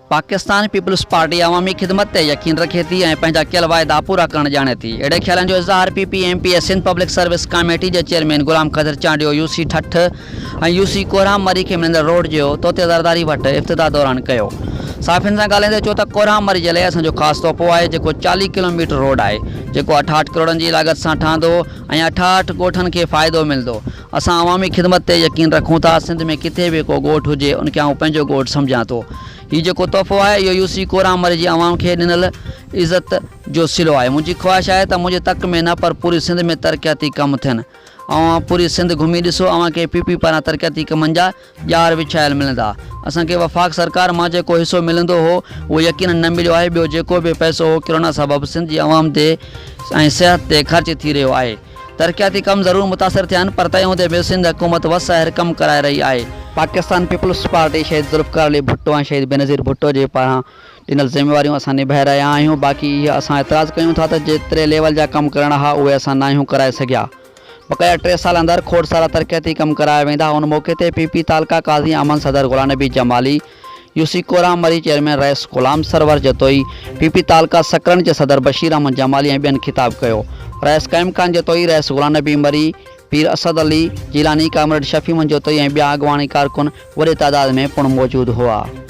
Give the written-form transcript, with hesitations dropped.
Pakistan peoples party عوامي خدمت تي يقين رکي ٿي ۽ پنهنجا ڪيل واعدا پورا ڪرڻ ڄاڻي ٿي. اهڙي خيالن جو اظهار P P M P A Sindh public service committee جي chairman Ghulam Qadir Chandio U C Thatta ۽ U C Kohram Marri کي ملندڙ روڊ جو طوطي زرداري وٽ افتتاح دوران ڪيو. صحافين سان ڳالهائيندي چيو ته ڪوهرام مري جي لاء اسان جو خاص تحفو آهي جيڪو 40 ڪلوميٽر روڊ آهي جيڪو 68 ڪروڙن جي لاڳت سان ٺهندو ۽ 68 ڳوٺن کي فائدو ملندو. اسان عوامي خدمت تي يقين رکون ٿا، سنڌ ۾ ڪٿي به ڪو ڳوٺ هجي ان کي آئون پنهنجو ڳوٺ سمجهان ٿو. هي جيڪو تحفو آهي اهو يو سي ڪوران مري جي عوام کي ڏنل عزت جو صلو آهي. منهنجي خواهش آهي ته منهنجي تڪ ۾ نه پر پوري سنڌ ۾ ترقياتي ڪم ٿين. اوهان پوري سنڌ گهمي ڏسو اوهان کي پي پي پاران ترقياتي ڪمن جا ڄار وڇايل ملندا. اسان کي وفاق سرڪار مان جيڪو حصو ملندو هو اهو يقينن نه مليو آهي ٻيو جيڪو به پئسو هو ڪرونا سبب سنڌ جي عوام تي ۽ صحت تي خرچ ٿي رهيو آهي. ترقياتي ڪم ضرور متاثر ٿيا آهن پر تنهن هوندي به سنڌ حڪومت وس آهر ڪم ڪرائي رهي آهي. پاڪستان پيپلز پارٽي شهيد ذوالفقار علي ڀٽو ۽ شهيد بينظير ڀٽو جي پاران ڏنل ذميواريون اسان نڀائي رهيا آهيون باقي اهي اسان اعتراض ڪيون ٿا ته جيتري ليول جا ڪم ڪرڻا ها اهي اسان ناهيون ڪرائي سگهيا. بقايا ٽي سال اندر کوڙ سارا ترقياتي ڪم ڪرايا ويندا. ان موقعي تي پي پي تعلقه قاضي احمد صدر Ghulam Nabi Jamali, U C Kohram Marri chairman Rais Ghulam Sarwar Jatoi, P P تعلقه سڪرنڊ جي صدر بشير احمد جمالي ۽ ٻين خطاب ڪيو. رئيس قائم خان جتوئي، رئيس غلام نبي مري، پير اسد علي جيلاني، ڪامريڊ شفيع محمد جتوئي ۽ ٻيا اڳواڻ ۽ ڪارڪن وڏي تعداد ۾ پڻ موجود هئا.